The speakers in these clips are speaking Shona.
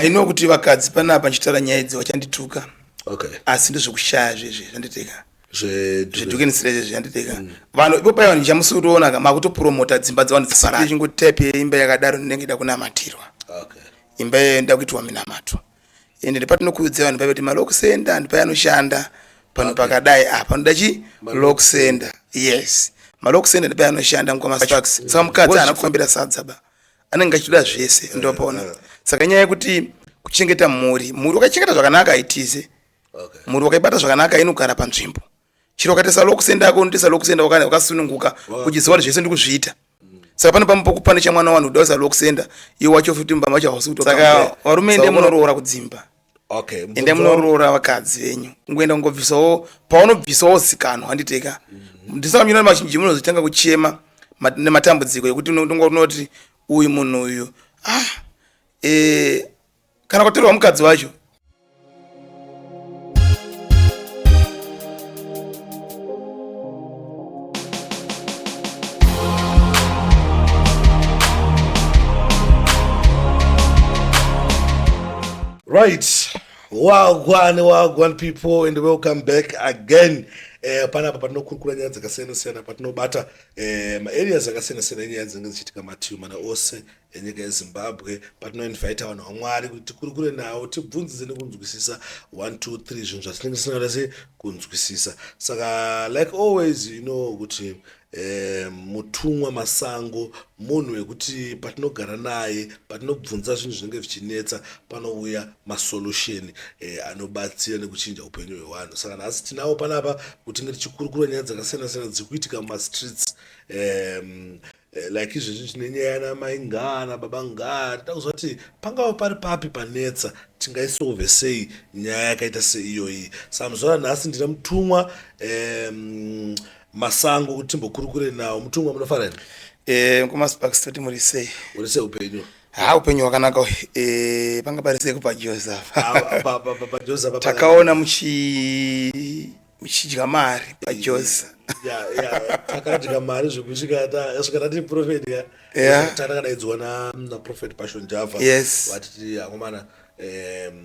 I know kuti vakadzi panapa nchitaura nyaya idzi vachandituka. Okay. Asi ndezvekushaya zvezve zvanditeka. Zvedhukenisira zvezve zvanditeka. Vanhu ipo paya vanhu chamusi kutoona ka makutopromota dzimba dzevanhu dzisara. Chingo type yeimba yakadaro ndinenge ida kunamatirwa. Okay. Imba iyoyo inoda kuitwa minamato. Ende ndopatinokurudzira vanhu paya kuti malock center ndipo anoshanda pano Okay. pakadai apa panoda chi lock center. Yes. Malock center ndipo anoshanda mukoma Sparks. Saka mukadzi haana kufambira sadza ba. Anenge achitoda zvese ndopaona. Saka nyaya yekuti kuchengeta mhuri, mhuri ukaichengeta zvakanaka haitize. Okay. Mhuri ukaibata zvakanaka inogara panzvimbo. Chero ukaita lock center yako unotoisa lock center wakasununguka uchiziva kuti zvese ndikuzviita. Saka pane pamwe pokupane chamwana wanhu kuda kuisa lock center iwe wacho futi mumba macho hausi kutoka. Saka varume ende munoroora kudzimba. Okay. Ende munoroora vakadzi venyu. Kungoenda kungobvisawo paunobvisawo zikanwa handiteka. Ndisaka muchiona mazhinji munozotanga kuchema nematambudziko ekuti unoti uyu munhu uyu kana kwatorwa mukadzi wacho. Right. Wagwan, wagwan people, and welcome back again. Panapa patinokurukura nyaya dzakasiyana siyana, patinobata maareas akasiyana siyana enyaya dzinenge dzichiitika mativi mana ose enyika yeZimbabwe, patinoinvita vanhu vaMwari kuti tikurukure navo, tibvunzise nekunzwisisa 1 2 3 zvinhu zvatinenge tisingada sei kunzwisisa. Saka like always you know kuti mutumwa Masango munhu wekuti patinogara naye, patinobvunza zvinhu zvinenge zvichinetsa, panouya masolution anobatsira nekuchinja upenyu hwevanhu. Saka nhasi tinavo panapa kuti tinge tichikurukura nyaya dzakasiyana siyana dziri kuitika mumastreets. Like izvezvi tine nyaya namai Ngaa nababa Ngaa, tinoda kuziva kuti pangava pari papi panetsa, tingaisolve sei nyaya yakaita seiyoyi. Saka muzuva ranhasi ndine mutumwa Masango kuti timbokurukure nawo. Mutumwa, munofara here? Mukoma Sparks, toti muri sei? Uri sei upenyu? Ha, upenyu hwakanaka uyu. Panga pari sei kupaJoseph? PaJoseph Takaona muchidya mari paJoseph. Takadya mari zvekusvika svika tati prophet ya. Takadaidzwa na Prophet Passion Java. Yes. Vatiti akomana,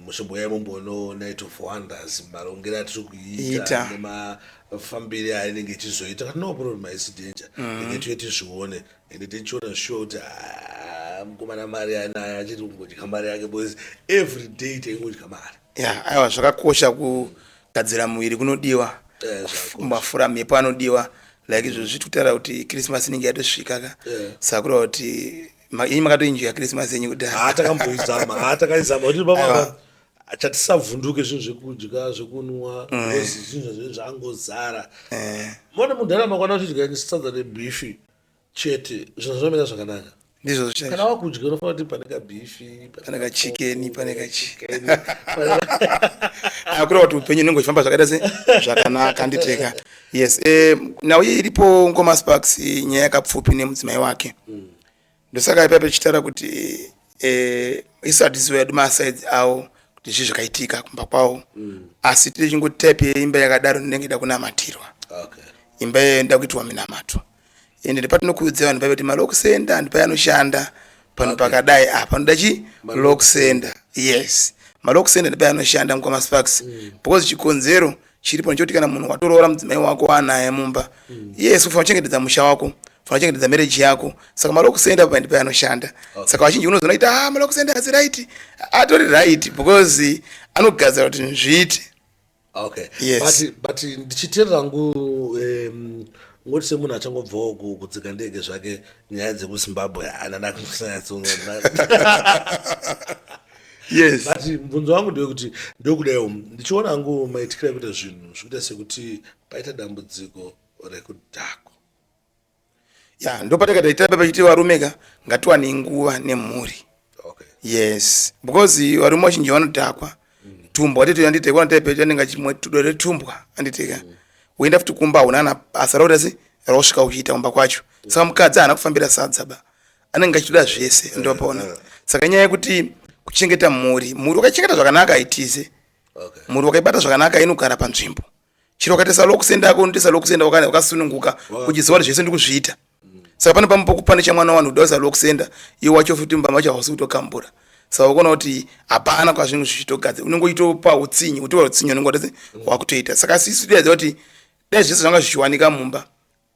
muchimboya mumbono Night of Wonders, marongero atiri kuita nemafambire ainenge ichizoita. Kati no problem, haisi danger. Ende tuye tizvione. Ende tichiona sure kuti mukomana mari anayo, achiri kungodya mari yake because every day taingodya mari. Ya, aiwa, zvakakosha kugadzira muviri kunodiwa. Zvakakosha. Mafura mhepo anodiwa. Like izvozvi tiri kutaura kuti Christmas inenge yatosvika ka. Saka kureva kuti imi makatoenjoya Christmas yenyu kudhara. Takamboizama, takaizama kuti baba chatisavhunduke zvinhu zvekudya zvekunwa because zvinhu zvezvo zvangozara. Mone mundarama kwana uchidya sadza nebhifi chete, zvinhu zvinomira zvakanaka. Ndizvo chaizvo. Kana wakudya unofanira kuti pane kabhifi, pane kachicken, pane kachicken. Kureva kuti upenyu unenge uchifamba zvakaita se zvakanaka handiteka. Yes, nhau iyi iripo Ngoma Sparks, nyaya yakapfupi nemudzimai wake. Ndosaka ipapo tichitaura kuti isu hatizivi hedu masides avo kuti zvii zvakaitika kumba kwavo. Asi tiri chingoti type yeimba yakadaro inenge ida kunamatirwa. Okay. Imba iyoyo inoda kuitwa minamato. Ende ndopatinokurudzira vanhu paya kuti malock center ndipo anoshanda pano pakadai apa panoda chi lock center. Yes. Malock center ndipo anoshanda mukoma Sparks. Because chikonzero chiripo ndechekuti kana munhu watoroora mudzimai wako waanaye mumba, yes, ufanira kuchengetedza musha wako, ufanira kuchengetedza marriage yako. Saka malock center apa ndipo anoshanda. Saka vazhinji unozoona kuti malock center asi right, atori right because anogadzira kuti zviite. Okay. Yes. But ndichiteerera hangu, ngoti semunhu achangobvawo kudzika ndege zvake, nyaya dzekuZimbabwe handina kunyatsoona. Yes. But mubvunzo wangu ndewekuti ndokudaiwo ndichiona hangu maitikiro ekuita zvinhu zvikuita sekuti paita dambudziko rekudhakwa. Ya, ndopatakaita pachiti varume ka ngatiwanei nguva nemhuri. Okay. Yes, because varume vazhinji vanodhakwa. Tumbwa tete andite kwa type chanenge chimwe tudore tumbwa anditeka. Uenda futi kumba hauna na basa rakuita se rausvika uchiita kumba kwacho. Saka mukadzi haana kufambira sadza ba. Anenge achitoda zvese ndopaona. Saka nyaya yekuti kuchengeta mhuri, mhuri ukaichengeta zvakanaka haitize. Okay. Mhuri ukaibata zvakanaka inogara panzvimbo. Chero ukaita lock center yako unotoisa lock center wakasununguka uchiziva kuti zvese ndikuzviita. Saka pane pamwe pokupane chamwana wanhu kuda kuisa lock center iwe wacho futi mumba macho hausi kutokambura. Saka ukuona kuti hapana kwazvinhu zvichitogadzira, unenge uchitopa utsinye, utopa utsinye unenge watose wakutoita. Saka sisi toyaziva kuti dai zvese zvanga zvichiwanika mumba,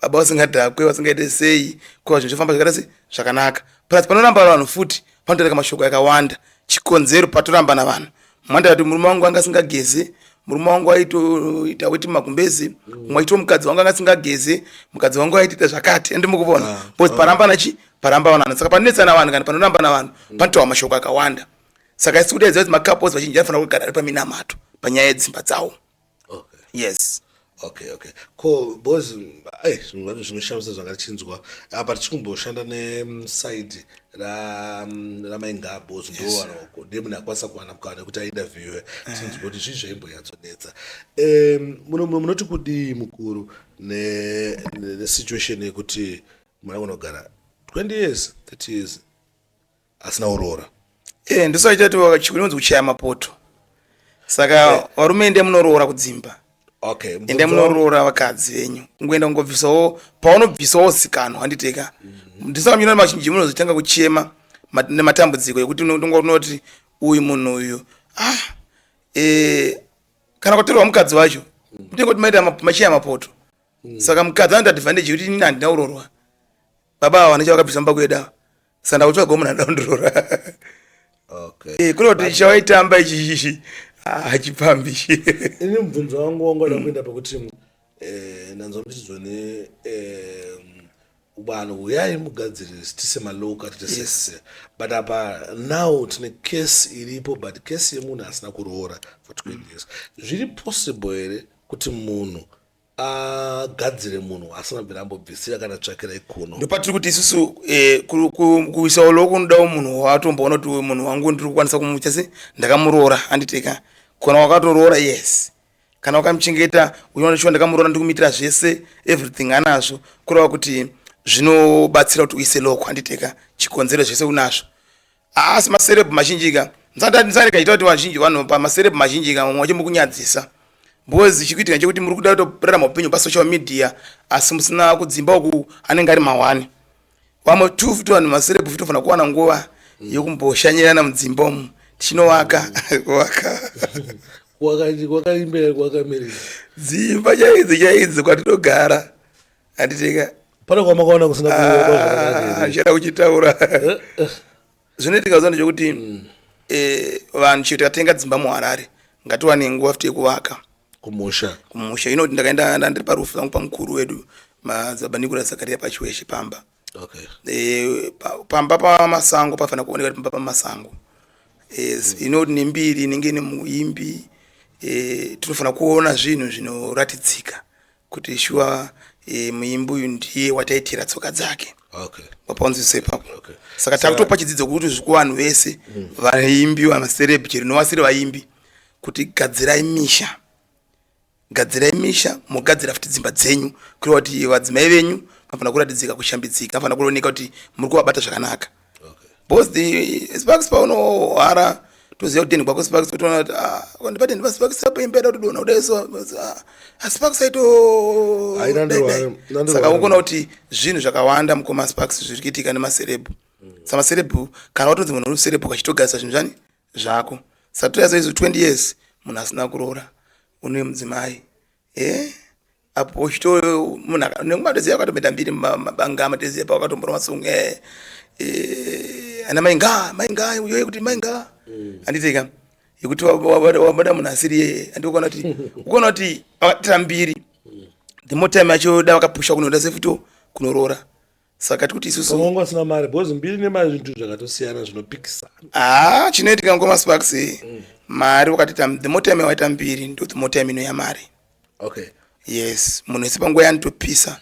baba vasingadhakwe, vasingaite sei, kuva zvinhu zvofamba zvakaita sei zvakanaka. Plus panoramba vanhu futi panotarika mashoko akawanda. Chikonzero patorambana vanhu, manda kuti murume wangu anga asingageze, murume wangu aitoita weti mumagumbezi, mumwe aito mukadzi wangu anga asingageze, mukadzi wangu aitoita zvakati. Ende mukuvona because parambana chi paramba vanhu. Saka panonetsana vanhu kana panorambana vanhu, panotaurwa mashoko akawanda. Saka isi kudaidzira kuti macouples vazhinji anofanira kugara ari paminamato panyaya yedzimba dzavo. Yes. Okay, ko boys, ai, zvinhu zvacho zvinoshamisa zvanga tichinzwa apa, tichikumboshanda neside ramainga boys, ndo ndiye munhu akwanisa kuwana mukana wekuti ainterviewe, tinzwe kuti zvii zvaimbonyatsonetsa. Munoti kudii mukuru nesituation yekuti munhu anogona 20 years, 30 years asina kuroora? Ndosachati chinonzi kuchaya mapoto. Saka varume, ende munoroora kudzimba. Ende munoroora vakadzi venyu, kungoenda kungobvisawo paunobvisawo zikanwa, handiteka. Ndisaka muchiona mazhinji munozotanga kuchema nematambudziko ekuti unoti uyu munhu uyu, ah, kana kwatorwa mukadzi wacho, mutenga kuti maita machiya mapoto. Saka mukadzi anoita advantage yekuti inini handina kuroorwa, baba ava vanenge vakabvisa mumba kwedu ava, saka ndakutsvaga munhu anoda kundiroora. Kune kuti chawaitamba ichi hachipambi. Ini mubvunzo wangu wanga uda kuenda pekuti ndanzwa muchidzwa ne vanhu, uyai mugadzirise, tise maloka, tite sese, but apa now tine case iripo, but case yemunhu asina kuroora for 20 years. Zviri possible here kuti munhu agadzire munhu asina kubvira ambobvisira kana tsvakirai kuno? Ndopatiri kuti isusu kuisawo lock unodawo munhu watomboona kuti uyu munhu wangu ndiri kukwanisa kumuita se ndakamuroora, handiteka. Kana wakatoroora, yes, kana wakamuchengeta, uchiona shuwa ndakamuroora, ndiri kumuitira zvese, everything anazvo, kureva kuti zvinobatsira kuti uise lock, handiteka. Chikonzero zvese unazvo. Asi maceleb mazhinji ka, ndisarega chiita kuti vazhinji vanhu pamaceleb mazhinji ka, mumwe wacho mukunyadzisa, because chikuitika chekuti muri kuda kutorarama upenyu pasocial media asi musina kudzimba uku, anenge ari mahwani. Vamwe tu futi vanhu maceleb futi tofanira kuwana nguva yekumboshanyirana mudzimba umu, tichinovaka kuvaka. Wakaimbera wakamirira. Dzimba chaidzo chaidzo kwatinogara, handiteka. Pane kwamakaona kusina kuroorwa zvakanaka here? Ndichada kuchitaura. Zvinoitika zva ndechekuti vanhu chero tikatenga dzimba muHarare, ngatiwane nguva futi yekuvaka kumusha. Kumusha inoti ndakaenda, ndandiri parufu vangu pamukuru wedu madzibaba Nicolas Zakaria paChiweshe pamba. Pamba pamasango pafanira kuoneka kuti pamba pamasango. Inoti nembiri inenge ine muimbi, tinofanira kuona zvinhu zvinoratidzika kuti shuwa muimbi uyu ndiye wataitira tsoka dzake. Wapaunzwisa ipapo? Okay. Saka takutopa chidzidzo kuti zvikuvanhu vese vaimbi, vamaceleb, chero novasiri vaimbi, kuti gadzirai misha, gadzirai misha, mogadzira futi dzimba dzenyu, kureva kuti vadzimai venyu vanofanira kuratidzika kushambidzika, vanofanira kuoneka kuti muri kuvabata zvakanaka. Because the Sparks, paunohara toziva kuti kwako Sparks, kutoona kuti, ah, ndipate ndipa Sparks apo, imba yada kutodonha kudai, so ah, Sparks aito. Hai, nandirwara, nandirwara. Saka ukuona kuti zvinhu zvakawanda, mukoma Sparks, zviri kuitika nemaceleb. Saka maceleb, kana watonzi munhu uri celeb, ukachitogadzisa zvinhu zvani zvako. Saka toyazo izvo 20 years munhu asina kuroora, une mudzimai, apo uchito munhu nekumateziya akatomboita mbiri mabanga, mateziya pawakatomborwa masong, ana mainga mainga uyo kuti mainga, handitika, yekuti wabada munhu asiri yeye. Andikuona kuti ukuona kuti vakatira mbiri, the more time yacho da vakapusha kunoenda sefuto kunoroora. Saka tikuti isusu Vamwe vanga vasina mari, because mbiri nemari zvinhu zvakatosiyana zvinopikisana. Ah, chinoitika ngoma Sparks, mari wakatita, the more time waita mbiri, ndo the more time inoya mari. Yes, munhu wese panguva yaanotopisa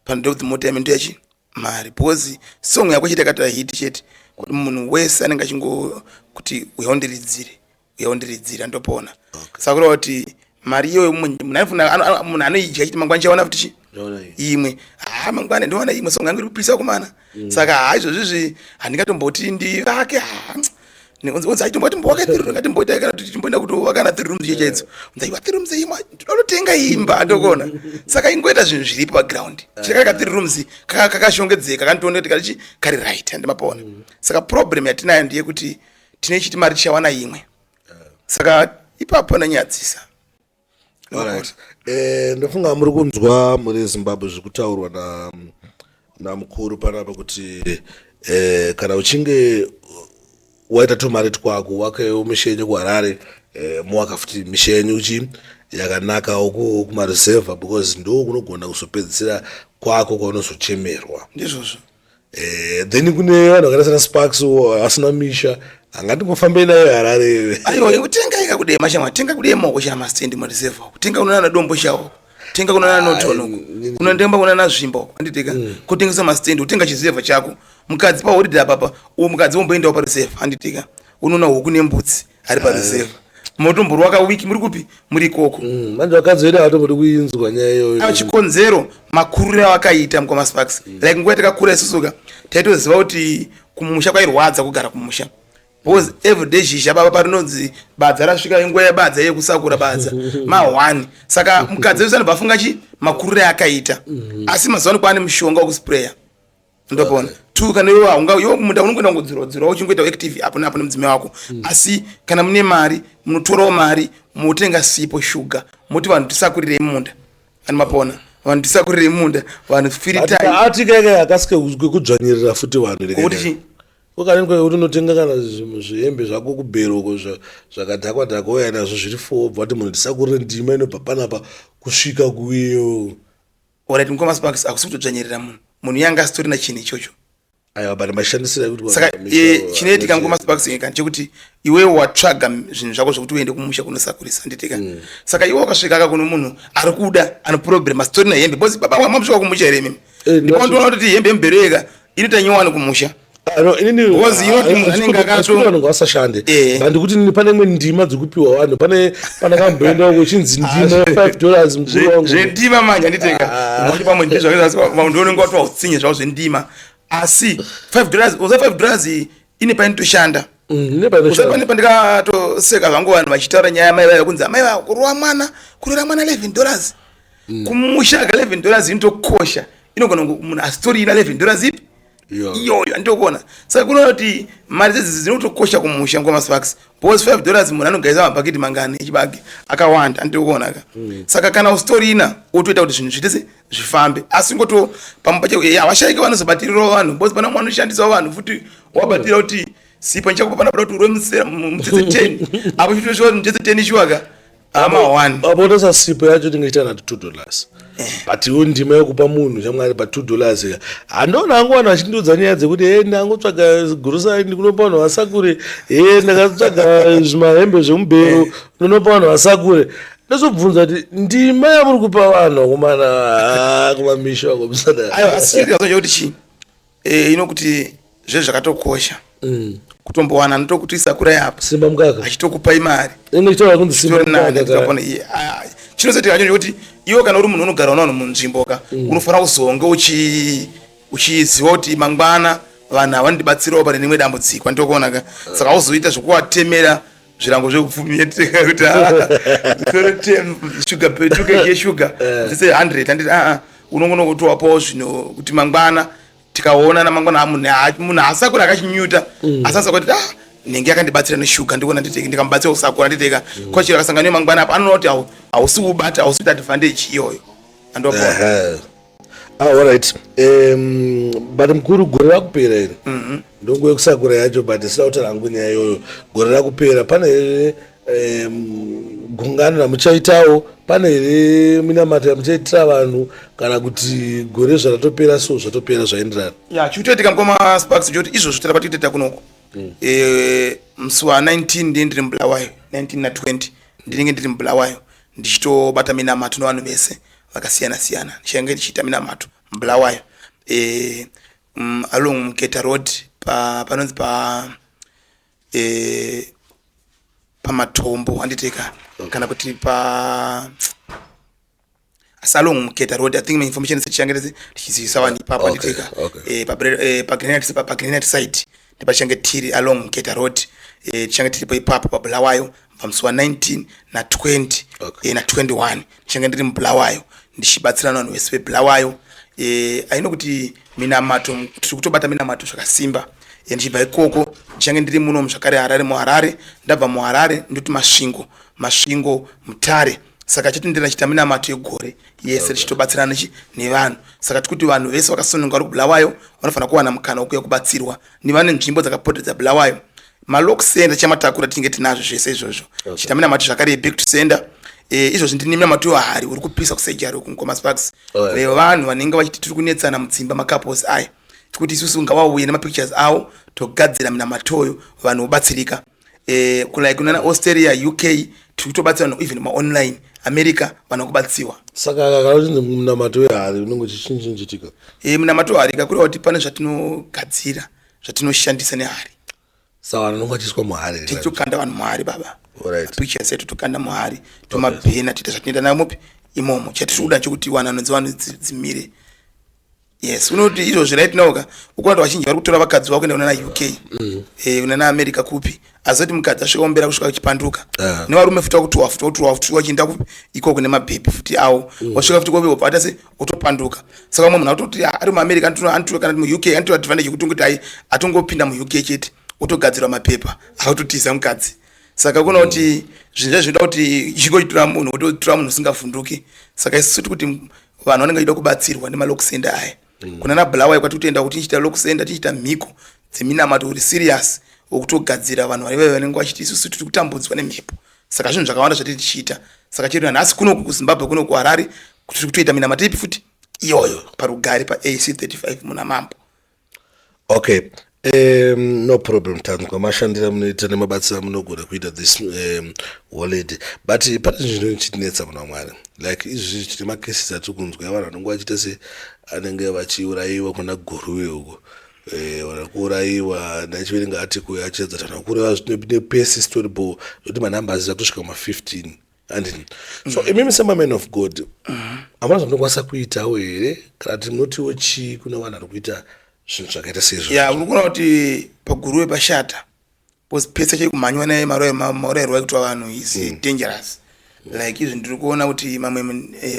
pando, the more time ndoyachi mari, because song yako chete yakata hit chete, kuti munhu wese anenge achingo kuti uyaundiridzire, uyaundiridzire, andopona. Saka kureva kuti mari iyoyo munhu anofuna munhu anoidya chiti mangwana ndichaona futi chi Ndaona iyi. Imwe, ha, mangwana ndowana imwe song yangu iri kupisa kumana. Saka ha, izvozvizvi handingatomboti ndivake, ha, unzi aitomboti mbowaka three room, ngatimboita kana kuti timboenda kutovaka na three rooms chechaidzo. Unzi aiwa, three rooms imwe toda imba, ndokona. Saka ingoita zvinhu zviripo paground, chakaka three rooms kakashongedzeka, kanitoona kuti karichi kari right, handimapona. Saka problem yatinayo ndeyekuti Tine chiti mari tichawana imwe, saka ipapo panonyadzisa. Alright. Ndofunga muri kunzwa muri Zimbabwe zviri kutaurwa namukuru panapa kuti kana uchinge waita tumari twako, wakewo misha yenyu kuHarare, mowaka futi misha yenyu chi yakanakawo kumareserva, because ndo kunogona kuzopedzisira kwako kwaunozochemerwa. Ndizvozvo. Then kune vanhu vakaita sana Sparks asina misha, angandingofambei nayo Harare. Aiwa, kutenga ika kudema shamwa, tenga kudema uko chana mastendi mareserva uko, tenga kunana dombo shawo, tenga kunana Norton uko, kunondemba kunana Zvimba uko, handitika? Kutengesa mastendi, utenga chizevha chako. Mukadzi paholiday apapa, uwo mukadzi womboendawo pareserva, handitika? Unoona huku nembudzi ari pareserva, motomborwaka wiki muri kupi, muri ikoko. Manje vakadzi vedu havatombodi kuinzwa nyaya iyoyo. Ava chikonzero makuriro avakaita, mukoma Sparks. Like nguva yatakakura isusuka, taitoziva kuti kumusha kwairwadza kugara kumusha, because everyday zhizha baba parinonzi badza rasvika, nguva yebadza yekusakura badza ma1. Saka mukadzi wese anobva afunga chi makuriro akaita. Asi mazuva ano kwaane mushonga wekuspraya, ndopona. Two, kana iwe haunga iwe munda unongoenda kungodzura dzura, uchingoita active apo neapo nemudzimai wako. Asi kana mune mari, munotorawo mari, motenga sipo, shuga, moti vanhu tisakurirei munda, ani mapona, vanhu tisakurirei munda, vanhu firitai. Ati keke hakasi kekudzvanyirira futi vanhu. Kuti chii? Ukanini kuti unotenga kana zvihembe zvako kubhero uko zvakadhakwa dhakwa, uya nazvo zviri four, obva kuti munhu tisakurire ndima inobva panapa kusvika kuiyo. Alright, mukoma Sparks, hakusi kutodzvanyirira munhu, munhu yanga asitorina chinhu ichocho. Aiwa, but mashandisiro ekuti Saka chinoitika, mukoma Sparks, ika ndechekuti iwewe watsvaga zvinhu zvako zvokuti uende kumusha kunosakurisa, handitika? Saka iwe wakasvika ka kuno munhu ari kuda ano problem asitorina hembe, because baba mamusvika kumusha here imimi? Ndipandoona kuti hembe yembereka inoita nyowani kumusha. Ah, no, inini Because inoti munhu anenge vanhu vasashande. But ndikuti nini pane imwe ndima dzikupiwa vanhu, pane pandakamboendawo kuchinzi ndima ya$5, mukuru wangu. Zvendima manje, handiteka manje pamwe ndizvo ndionenge watowa utsinye zvavo zvendima, asi $5, uza $5 ine painotoshanda. Ine painoshanda. Uza pane pandikatoseka zvangu vanhu vachitaura nyaya yamai vaiva kunzi amai vava kurova mwana, kurera mwana $11. Kumusha ka $11 inotokosha, inogona kunge munhu asitorina $11 ipi iyoyo, anditokuona. Saka kunoona kuti mari dzedzi dzinotokosha kumusha, ngoma Sparks, because $5 munhu anogaisa mabhaketi mangani echibage akawanda, anditokuona ka? Saka kana usitorina, wotoita kuti zvinhu zviite se zvifambe, asi ngoto pamwe pacho havashaiki vanozobatirirawo vanhu, because pana mumwe anoshandisawo vanhu futi, wabatira kuti sipo ndichakupa panapa kuti urwe mutsetse 10 apo chitosvika kuti mutsetse 10 shuwaka ama 1. Apo utosa sipo yacho inenge ichita na $2, but iwo ndima yekupa munhu chamwari pa $2 ka. Handiona hangu vanhu vachindiudza nyaya dzekuti he, ndangotsvaga gurusai, ndikunopa vanhu vasakure, he, ndakatsvaga zvimahembe zvemubhero, ndinopa vanhu vasakure. Ndozobvunza kuti ndima yamuri kupa vanhu akomana, kumamisha wako musada. Aiwa, asi chinoitika chekuti chii, inokuti zve zvakatokosha kutombowana anotokuti sakurai apa. Simba mukaka. Achitokupai mari. Inenge ichitaura kunzi simba Chitori nani. mukaka. Chinozoitika chacho chekuti iwe kana uri munhu unogara navanhu munzvimbo ka, unofanira kuzonge uchiziva kuti mangwana vanhu havandibatsirawo pane rimwe dambudziko, anditokuona ka? Saka auzoita zvekuvatemera zvirango zvekupfumia kuti tore shuga, 2 kg yeshuga dzise 100, handiti? Aa, unongona kutowapawo zvinhu kuti mangwana tikaonana mangwana, munhu haasakura akachinyuta, asi asakura kuti ah, nenge yakandibatsira neshuga, ndikuona nditeke, ndikamubatsira kusakura, nditeka kwachiro akasangana mangwana apa, anoona kuti hausi kubata, hausi kuita advantage iyoyo, andopona. Ehe. Ah, alright. But mukuru, gore rakupera iri ndonguva yekusakura yacho, but isina kutaura hangu nyaya iyoyo. Gore rakupera pane here gungano ramuchaitawo? Pane here minamato yamuchaitira vanhu, kana kuti gore zvaratopera, so zvatopera zvaenderana? Ya, chikutoitika, mukoma Sparks, choti izvozvo tara patikutoita kunoko. Musi wa19 ndiye ndiri muBulawayo, 19 na20 ndinenge ndiri muBulawayo ndichitobata minamato nevanhu vese vakasiyana siyana. Ndichange ndichiita minamato muBulawayo, along Muketa Road, panonzi pamatombo, handiteka, kana kuti pa asi along Muketa Road. I think my information tichange tichizivisa vanhu ipapo, handiteka? Pa Granite side ndipachange tiri, along Muketa Road. Tichange tiripo ipapo paBulawayo pamusi wa19 na20 na21. Ndichange ndiri muBulawayo ndichibatsirana vanhu vese veBulawayo. Aino kuti minamato, tiri kutobata minamato zvakasimba. Ndichibva ikoko ndichange ndiri muno zvakare Harare, muHarare. Ndabva muHarare ndoti Masvingo, Masvingo, Mutare. Saka chatendera chita minamato yegore yese tichitobatsirana nevanhu. Saka tikuti vanhu vese vakasununga vari kuBulawayo vanofanira kuwana mukana wekuuya kubatsirwa nevane nzvimbo dzakapoteredza Bulawayo. Malock center chamatakura tinenge tinazvo zvese izvozvo. Chita minamato zvakare yeback to sender. Izvozvi ndine minamato yehari uri kupisa kusejari kuNgoma Sparks. Vevanhu vanenge vachiti tiri kunetsana mudzimba, macouples aya, tikuti isusu ngavauye nemapictures avo, togadzira minamatoyo, vanhu vobatsirika. Kulike kunana Australia, UK, tiri kutobatsira vanhu even maonline, America, vanhu vakubatsiwa. Saka kana uchinzi munamato wehari, unenge uchichinchichitika? Munamato wehari kakureva kuti pane zvatinogadzira zvatinoshandisa nehari. Saka vanhu vanonge vachiiswa muhari? Tichitokanda vanhu muhari, baba. Pictures edu tokanda muhari, tomabhena, toita zvatinoita nayo mupi imomo. Chatiri kuda chekuti wanano dzevanhu dzimire. Yes, unoti izvozvi right now ka, ukuona kuti vazhinji vari kutora vakadzi vavo kuenda kunana UK, kunana America kupi, asi kuti mukadzi asvika ombera kusvika kuchipanduka. Nevarume futi vakutorwa futi, vakutorwa futi vachienda kupi ikoko nemabhebhi futi avo, wasvika futi kopi wobva ata se otopanduka. Saka umwe munhu atoti ari muAmerica anotora, kana muUK anotora advantage yekuti ongoti ai atongopinda muUK chete, otogadzirwa mapepa, akutotiza mukadzi. Saka kuona kuti zvinhu zvacho zvinoda kuti chingochitora munhu, wototora munhu usingavhunduki. Saka isusu tiri kuti vanhu vanenge vachida kubatsirwa nemalock center aya kuna naBulawayo kwati kutoenda kuti tichiita lock center, tichiita mhiko dzeminamato uri serious wokutogadzira vanhu vaive vanenge vachiti isusu tiri kutambudzwa nemhepo. Saka zvinhu zvakawanda zvatiri tichiita. Saka chero nanhasi kunoku kuZimbabwe, kuno kuHarare, tiri kutoita minamato ipi futi iyoyo parugare paAC 35 muna Mambo. Okay, no problem. Tanzwa mashandiro amunoita nemabatsiro amunogona kuita this holiday, but pane zvinhu zvinochitinetsa muna Mwari, like izvizvi tine macases atiri kunzwa evanhu vanonge vachiita se anenge vachiurayiwa kuna Guruve uko. Vanhu kuurayiwa, ndachiverenga article yachiedza kuti vanhu kuurayiwa nepesi story bo nokuti manumbers atosvika kuma15, andini? So imimi semaman of God, hamuna zvamunokwanisa kuitawo here, kana kuti munotiwo chii kune vanhu vari kuita zvinhu zvakaita seizvozvo? Ya, uri kuona kuti paGuruve pashata because pese chiri kumhanywa naye maurayirwo aikuitwa vanhu is dangerous. Like izvi ndiri kuona kuti mamwe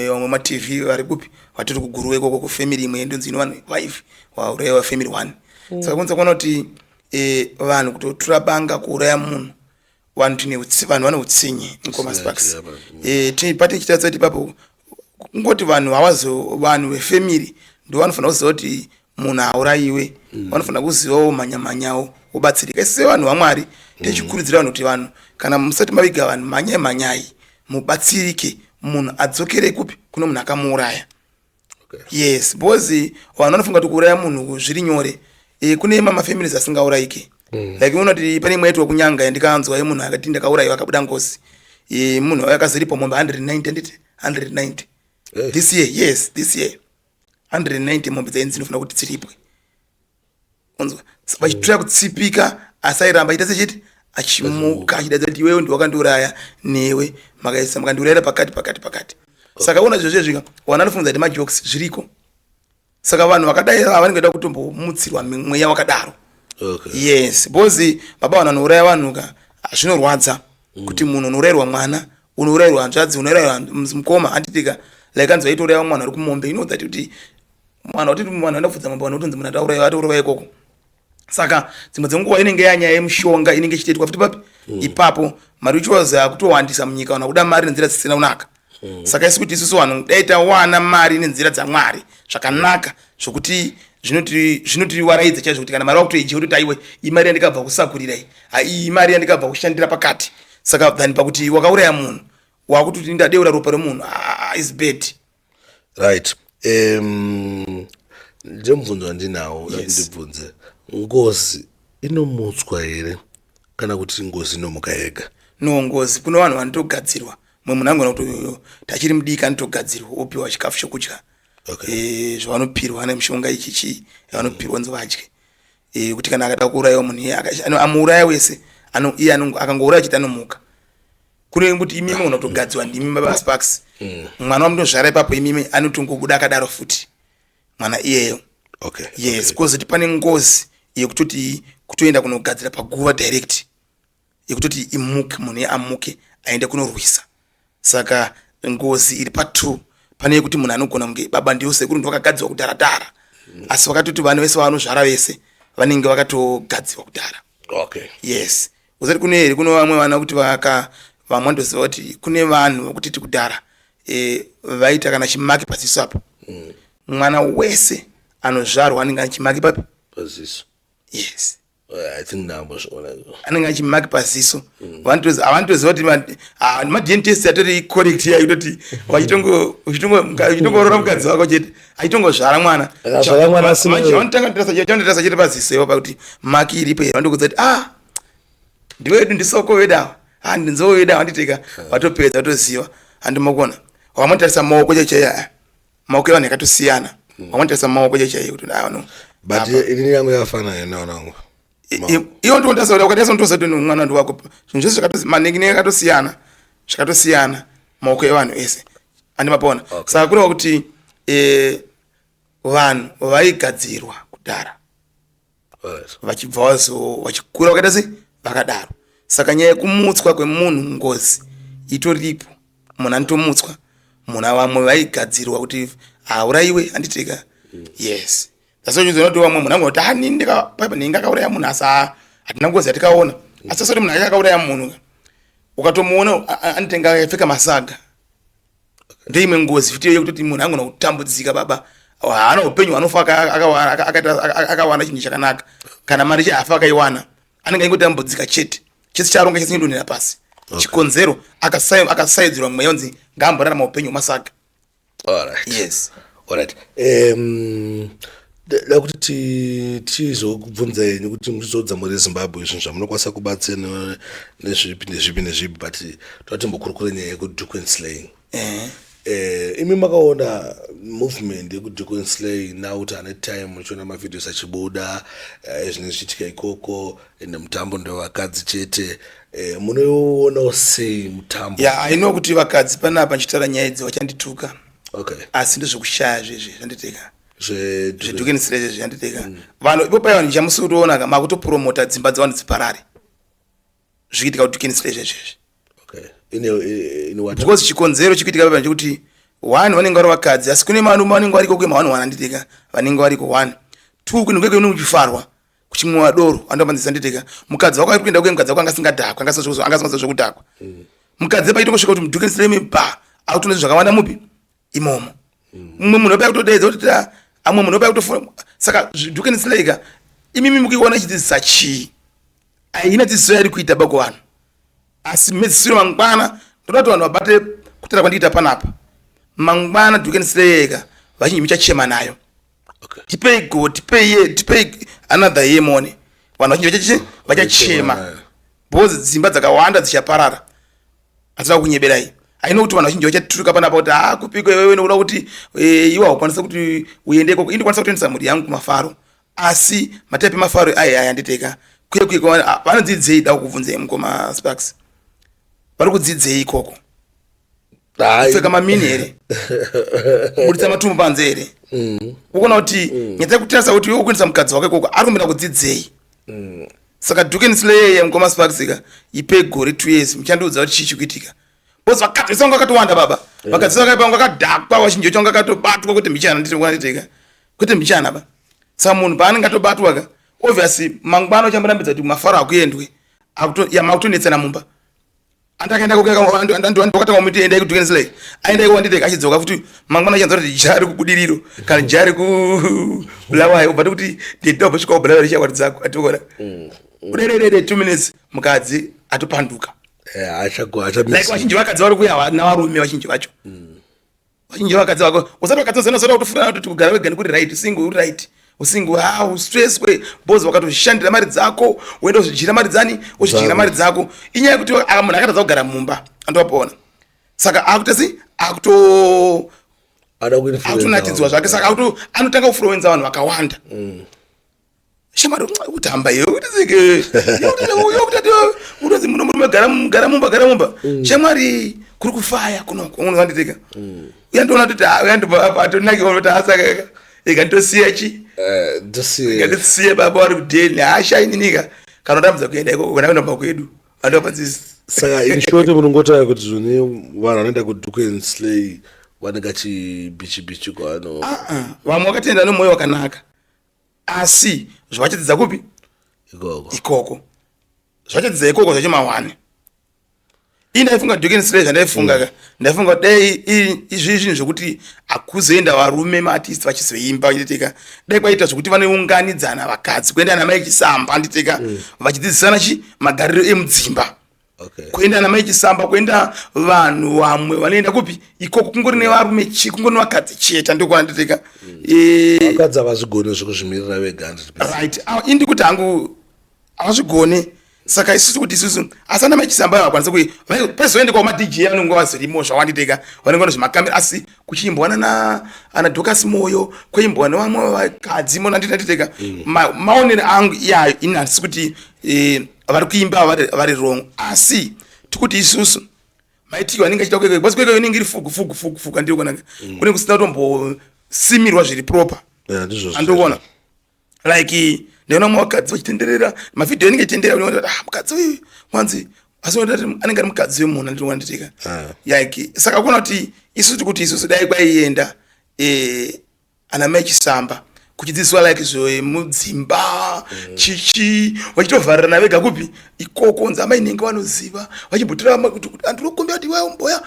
vamwe maTV vari kupi vatori kuGuruve ikoko, kufamily imwe ndonzi ino vanhu 5 vaurayiwa, family one. Saka kunza kuona kuti vanhu kutotura banga kuuraya munhu, vanhu tine vanhu vane utsinye, Mukoma Sparks. Patichitarisa kuti ipapo kungoti vanhu havazo, vanhu vefamily ndo vanofanira kuziva kuti munhu haurayiwe. Vanofanira kuzivawo mhanya-mhanyawo wobatsirika. Isi sevanhu vaMwari tichikurudzira vanhu kuti vanhu kana musati maviga vanhu, mhanyai, mhanyai mubatsirike, munhu adzokere kupi kune munhu akamuuraya. Yes, because vanhu vanofunga kuti kuuraya munhu zviri nyore. Kune mamafamilies asingaurayiki. Like unoona kuti pane imwe yaitwa kuNyanga yandikanzwa yemunhu akati ndakaurayiwa, akabuda ngozi. Munhu akaziripa mombe 190, handiti? 190. Hey. This year, yes, this year 190 mombe dzainzi dzinofanira kuti dziripwe. Unzwa vachitora kutsipika, asi airamba achiita sechiti achimuka achidaidza kuti iwewe ndiwakandiuraya, newe makaisa makandiurayira pakati pakati pakati. Saka ona izvozvo zvika vanhu vanofunga kuti majokes zviriko. Saka vanhu vakadai ava vanenge vada kutombomutsirwa mweya wakadaro. Yes, because baba, vanhu vanouraya vanhu ka, zvinorwadza kuti munhu unourayirwa mwana, unourayirwa hanzvadzi, unourayirwa mukoma, handitika? Like anzi vaitouraya mwana ari kumombe, you know that kuti mwana kuti mwana andafudza mombe, vanhu kutonzi munhu atauraiwa, atouraiwa ikoko. Saka dzimwe dzenguva inenge yanyaya yemushonga inenge ichitoitwa futi papi ipapo. Marituals akutowandisa munyika, vanhu vakuda mari nenzira dzisina kunaka. Saka isi kuti isusu vanhu dai tawana mari nenzira dzaMwari zvakanaka, zvokuti zvinotiwaraidza chaizvo, kuti kana mari wakutoidya kutoti aiwe, imari yandikabva kusakurira iyi, iyi imari yandikabva kushandira pakati. Saka than pakuti wakauraya munhu wakutoti ndadeura ropa remunhu, ah, is bad. Right, ndemubvunzo wandinawo. Ndibvunze, ngozi inomutswa here kana kuti ngozi inomuka yega? No, ngozi kune vanhu vanotogadzirwa. Mumwe munhu angona kuti tachiri mudiki anotogadzirwa, opiwa chikafu chokudya. Zvavanopirwa nemishonga ichi chii yavanopirwa nzi vadye. Kuti kana akada kuurayiwa munhu iye amuuraya wese iye akangouraya chete anomuka. Kune kuti imimi unotogadzirwa ndimi baba Sparks, mwana wamunozvara ipapo imimi anotongobuda akadaro futi mwana iyeyo. Yes, because kuti pane ngozi yekutoti kutoenda kunogadzira paguva direct, yekutoti imuke, munhu iye amuke aende kunorwisa. Saka ngozi iri pa2, pane yekuti munhu anogona kunge baba ndiyo sekuru ndovakagadzirwa kudharadhara, asi vakatoti vanhu vese vavanozvara vese. Vanenge vakatogadzirwa kudhara. Okay. Yes, usati kune here, kune vamwe vana kuti vaka vamwe vandoziva kuti kune vanhu vokutiti kudhara vaita kana chimaki paziso apo. Mwana wese anozvarwa anenge ane chimaki papi? Paziso. Yes. I think ndambozviona izvo. Anenge achimaki paziso. Havantoziva kuti maDNA test atori correct iya, kutoti uchitongorora mukadzi wako chete, achitongozvara mwana. Akazvara mwana Vanotanga chete paziso ivo pakuti maki iripo here, vandokudza kuti, "Ah, ndiwedu, ndisoko vedu ava, ah, ndinzou vedu ava." Handiteka vatopedza, vatoziva, handimakona. Vamwe maoko chaichaiya, maoko evanhu yakatosiyana. Vamwe maoko chaichaiya kuti, ah, no. But inini yangu yafanana newanangu. Iwo ndondaza kuti ukatarisa, unotoziva kuti mwana ndiwako. Zvinhu zvese zvakatosi manenge akatosiyana, zvakatosiyana maoko evanhu ese, andimapona. Saka kureva kuti vanhu vaigadzirwa kudhara, vachibva vazo vachikura vakaita sei, vakadaro. Saka nyaya yekumutswa kwemunhu, ngozi itoripo, munhu anotomutswa munhu. Vamwe vaigadzirwa kuti aurayiwe, handitika? Yes, that's why uchizoona kuti vamwe munhu angoti, "Ah, nini ndinge akauraya munhu," asi hatina ngozi yatikaona. Asi asati munhu ake akauraya munhu, ukatomuona anotenge akapfeka masaga, ndeimwe ngozi futi yekutoti munhu angona kutambudzika baba, haana upenyu hwanofa akawana chinhu chakanaka, kana mari chaafa akaiwana, anenge aingotambudzika chete, chese charonga chese chinodonhera pasi. Chikonzero akasaidzirwa mweya unzi ngaamborarama upenyu hwemasaga. Alright. Yes. Alright. Da kuti tizokubvunza henyu kuti muchizodza muri Zimbabwe zvinhu zvamunokwanisa kubatsira nezvipi nezvipi nezvipi, but toda timbokurukura nyaya yekudoek and slaying. Imi makaona movement yekudoek and slay now, kuti ane time muchiona mavideos achibuda, zvinenge zvichiitika ikoko, ende mutambo ndewevakadzi chete. Munoionawo sei mutambo? Ya, I know kuti vakadzi panapa nchitaura nyaya idzi vachandituka. Asi ndezvekushaya zvezvi zvanditeka. Zvedoek and slay zvezvi zvanditeka. Vanhu ipo pai, vanhu chamusi kutoona ka, makutopromota dzimba dzevanhu dziparare, zvichiitika kudoek and slay zvezvezvi. Okay. In what? Because chikonzero chikuitika papa ndechekuti, one, vanenge vari vakadzi, asi kune varume vanenge variko kwe maone one, handitika? Vanenge variko, one, two, kunhu kweke kuchifarwa, kuchimwiwa doro, andopanzisa, nditeka? Mukadzi wako ari kuenda kuye, mukadzi wako anga asingadhakwa, anga asingazo zvekudhakwa. Mukadzi paitongosvika kuti mudoek and slay ba, akutoona zvakawanda mupi imomo. Mumwe munhu opa kutodeedza kuti ta amwe munhu opa kutofona. Saka doek and slay ka, imimi mukuiona ichidzidzisa chii? Haina dzidziso yairi kuita bako vanhu. Asi mhedzisiro mangwana ndoda kuti vanhu vabate kutara kwandiita panapa. Mangwana doek and slay ka, vazhinji muchachema nayo. Tipei go, tipei ye, tipei another year mone, vanhu vazhinji vachachema nayo. Because dzimba dzakawanda dzichaparara, handina kunyeberai. Haino kuti vanhu vazhinji vachaturuka panapa kuti, "Ha, kupiko iwewe?" Nokuda kuti iwe haukwanisa kuti uende ikoko, indikwanisa kutoendesa mhuri yangu kumafaro, asi mataipi emafaro aya aya nditeka kuye kuye vanodzidzei? Da kukubvunzei, mukoma Sparks, vari kudzidzei ikoko? Kupfeka mamini here? Kubuditsa matumbu panze here? Ukuona kuti nyaya kutarisa kuti iwe ukuendesa mukadzi wako ikoko, ari kumbenda kudzidzei? Saka doek and slay yemukoma Sparks ka, ipe gore, 2 years, muchandiudza kuti chii chikuitika, because vakadzi vese vanga vakatowanda baba, vakadzi vakaipa vanga vakadhakwa, vazhinji vacho vanga vakatobatwa kwete mbichana, nditeka kwete mbichana ba. Saka munhu paanenge atobatwa ka, obviously mangwana uchamurambidza kuti mafaro akuendwe, makutonetsana mumba. Andakaenda ndokatanga kumuti, "Endai kudoek and slay." Aenda iko, wanditeka, achidzoka futi mangwana achanzwa kuti jari kubudiriro kana jari kubulawayo, ubva kuti ndedobva kubulawayo richawari dzako atikona kudededede, 2 minutes mukadzi atopanduka. Like vazhinji vakadzi vari kuya navarume, vazhinji vacho, vazhinji vakadzi vako, usati vakadzi vazana usati kutofurana kuti kugara wega nekuri right, single uri right, usingle ha ustresswe, because wakatoshandira mari dzako, woenda uzvidyira mari dzani, uzvidyira mari dzako. Inyaya yekuti munhu akatadza kugara mumba, andowapona, saka akuita sei? Akuto akutonatidzwa zvake, saka anotanga kufluenza vanhu vakawanda. Shamwari kutamba iwe kutisike unozi muno murume, gara gara mumba, gara mumba shamwari, kuri kufaya kunoko, unozanditeka uyandiona kuti uyandiatonakirwa kuti asaka ikanditosiya chi ikandisiya baba vari kudheni haashaininika kana urambidza kuenda ikoko, kana kuenda kwedu andopanzisi. Saka in short munongotaura kuti zvone vanhu vanoenda kudoek and slay vanenge achibichi bichi kwano? Vamwe vakatenda nemwoyo wakanaka. Asi zvavachidzidza kupi? Ikoko. Ikoko. Zvachadzidza ikoko zvacho mawani. Ini ndaifunga Duke and Slay, zvandaifunga ka, ndaifunga dai izvi zvinhu zvokuti hakuzoenda varume maartist vachizoimba vachiteka, dai kwaita zvokuti vanounganidzana vakadzi kuenda ana mai Chisamba, anditeka, vachidzidzisana chi magariro emudzimba. Kuenda ana mai Chisamba, kuenda vanhu vamwe vanoenda kupi ikoko, kungori nevarume chi, kungori nevakadzi chete, andikuona, anditeka. Vakadzi havazvigoni zvekuzvimirira vega, handiti? Right. Ah, indi kuti hangu havazvigone. Saka isusu kuti isusu, asi ana mai Chisamba havakwanisa kui pezoendekwa kumaDJ anonge vazorimo zvawanditeka, vanenge vane zvemakamera, asi kuchiimbwa nana ana Docas Moyo, kuimbwa nevamwe vakadzi mona, nditeka. Maonero angu iyayo, ini handisi kuti vari kuimba vari wrong, asi tikuti isusu maitikiro anenge achiita kwekwe, because kwekwe inenge iri fugu fugu fugu fugu, andiri kuona kune kusina kutombosimirwa zviri proper. Yeah, ndizvo. Andikuona like ndaona mumwe vakadzi vachitenderera, mavhidhiyo anenge achitenderera, unoona kuti, ah, mukadzi uyu wanzi, asi unoona kuti anenge ari mukadzi wemunhu, andikuona, nditika. Like saka kuona kuti isusu tikuti isusu dai kwaienda ana mai Chisamba kuchidzidziswa like zvemudzimba, chichi vachitovharirana vega kupi ikoko, nzi amai nenge vanoziva, vachimbotora kuti andinokumbira kuti iwe umboya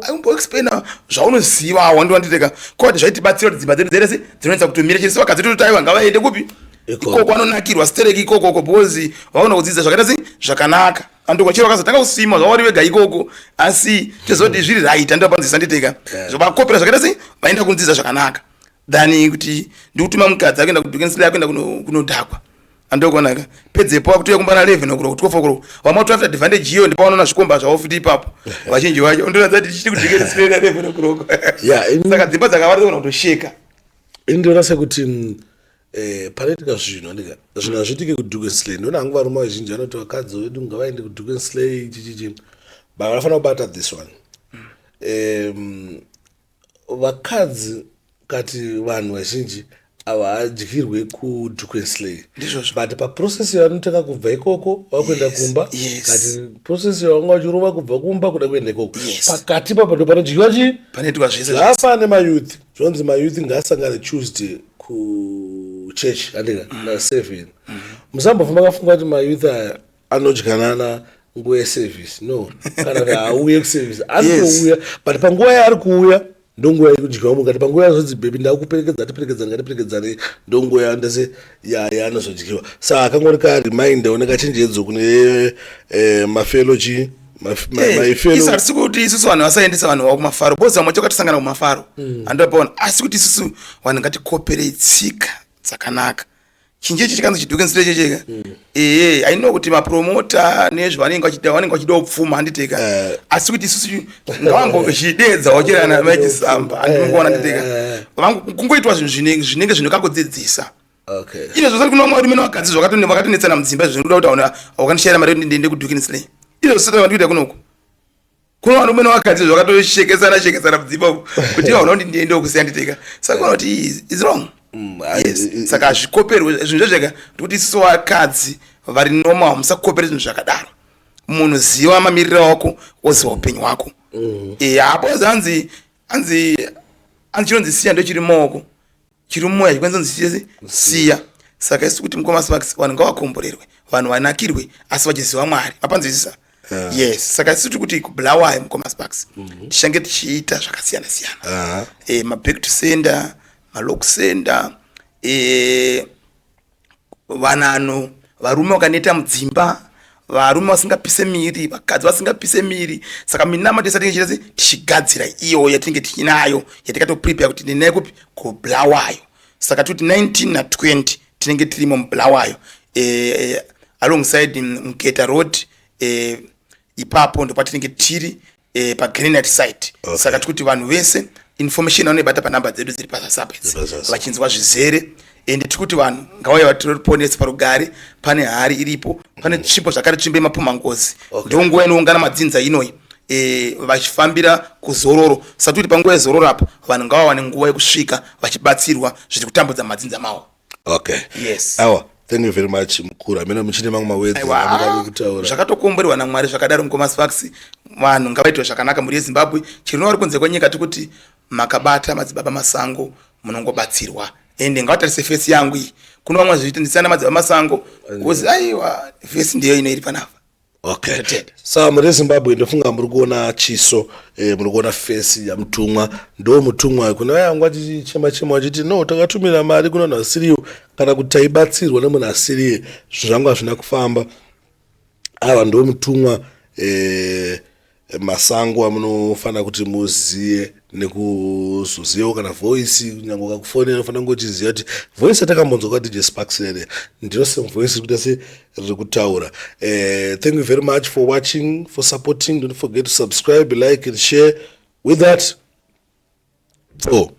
umboexplaina zvaunoziva, wandiwanditeka kwati zvaitibatsira kuti dzimba dzedu dzerese dzinonetsa kutomira chese, vakadzi tototi aiwa, ngavaende kupi? Ikoko. Ikoko vanonakirwa stereki ikokoko, because vaona kudzidza zvakaita sei zvakanaka, andokwa chero vakazotanga kusima zvavari vega ikoko, asi tozoti zviri right, andopanzisa, nditeka, zvavakopera zvakaita sei, vaenda kunodzidza zvakanaka than kuti ndikutuma mukadzi akuenda kuDuke and akuenda kunodhakwa, andokonaka, pedzepo akutoya kumba na 11 o'clock, 12 o'clock, vamwe vatora advantage iyo, ndipavanoona zvikomba zvavo futi ipapo, vazhinji vacho ndoratidza kuti tichiti kuDuke and na 11 o'clock. Saka dzimba dzakawanda dzogona kutosheka. Ini ndinoona sekuti panoitika zvinhu, andika zvinhu hazviitike kuDuke and Slay. Ndinoona hangu varume vazhinji vanoti vakadzi vedu ngavaende kuDuke and Slay, chichichi, but vanofanira kubata this one. Vakadzi kati vanhu vazhinji havadyirwe kuDuke and Slay. Ndizvozvo. But paprocess yavanotanga kubva ikoko vakuenda kumba, kati process yavanga vachirova kubva kumba kuda kuenda ikoko, pakati papo ndo panodyiwa chii? Panoitwa zvese. Zvafana nemayouth, zvonzi mayouth ngaasangane Tuesday kuchurch, andika, na7. Musambofamba kafunga kuti mayouth aya anodyanana nguva yeservice, no, kana kuti haauye kuservice. Ari kuuya, but panguva yaari kuuya ndonguva yekudyiwa mukati. Panguva yazonzi, "Baby, ndakuperekedza, tiperekedzane, ngatiperekedzane," ndonguva yandese yaanozodyiwa. Saka akangori kareminder nekachenjedzo kune mafellow chi Isu hatisi kuti isusu vanhu vasaendesa vanhu vavo kumafaro, because vamwe chakatisangana kumafaro, handopaona, asi kuti isusu vanhu ngatikoperei tsika dzakanaka. Chinhu chechi chikanzi chiDuke and Slay checheka, ehe, I know kuti mapromota nezvavanenge vachida, vanenge vachidawo pfuma, handiteka, asi kuti isusu ngavambozvidedza wachirana vachisamba, handinongoona, nditeka, kungoitwa zvinhu zvinenge zvinokakudzidzisa. Izvo zvosati kuna varume nevakadzi vakatonetsana mudzimba, zvinoda kuti wakandishayira mari yekuti ndiende kuDuke and Slay, izvo zvisati vandikuita kunoku, kuna varume nevakadzi zvakatoshekesana shekesana mudzimba umu kuti iva unondi ndiendewo kusiya, nditeka. Saka kuona kuti is wrong. Yes, saka hazvikoperwe zvinhu zvezvega, ndikuti isusu vakadzi vari normal musakopere zvinhu zvakadaro. Munhu ziva mamiriro ako, woziva upenyu hwako. Apo anzi anzi anzi chinonzi siya ndochiri mumaoko, chiri mumwoyo hachikwanisi kunzi chese siya. Saka isu kuti mukoma Sparks, vanhu ngavakomborerwe, vanhu vanakirwe, asi vachiziva Mwari, mapanzwisisa? Yes. Saka isu tiri kuti kuBulawayo, mukoma Sparks, tichange tichiita zvakasiyana siyana, maback to sender, malock sender, vanano varume vakaneta mudzimba, varume vasingapise miri, vakadzi vasingapise miri. Saka minama tese tinenge tichiita se tichigadzira iyo yatinenge tichinayo, yatikatoprepare kuti ndinayo kupi? KuBulawayo. Saka tikuti 19 na20 tinenge tirimo muBulawayo, alongside Mgeta Road, ipapo ndopatinenge tiri, pagranite site. Saka tikuti vanhu vese information vanoibata panhamba dzedu dziri pazasi idzi. Pazasi. Vachinzwa zvizere. Ende tiri kuti vanhu ngavauye vatorponese parugare. Pane hari iripo, pane tsvimbo zvakare, tsvimbo yemapumhangozi. Ndonguva inoungana madzinza inoyi, vachifambira kuzororo. Saka tikuti panguva yezororo apa vanhu ngavawane nguva yekusvika vachibatsirwa zviri kutambudza madzinza mavo. Yes. Awa, thank you very much, mukuru. Amene muchine mamwe mawedzi Aiwa, amuda kutaura? Zvakatokomborerwa naMwari zvakadaro, mukoma Sparks. Vanhu ngavaitwe zvakanaka, mhuri yeZimbabwe, chero vari kunze kwenyika, tikuti makabata madzibaba Masango, munongobatsirwa. Ende ngavatarise face yangu iyi. Kuno vamwe zviita ndisana madzibaba Masango, because aiwa, face ndiyo ino iri panapa. Okay. Ndatenda. Saka muri Zimbabwe, ndofunga muri kuona chiso, muri kuona face yamutumwa. Ndo mutumwa kune vaya vanga vachichema chema vachiti, "No, takatumira mari kuna munhu asiriyo," kana kuti, "Taibatsirwa nemunhu asiriye, zvinhu zvangu hazvina kufamba." Ava ndo mutumwa Masango amunofanira kuti muziye nekuzozivawo kana voice. Kunyange ukakufonera, unofanira kunge uchiziva kuti voice yatakambonzwa kwaDJ Sparks rere ndiro same voice iri kuita se riri kutaura. Thank you very much for watching, for supporting. Don't forget to subscribe, like and share. With that, oh.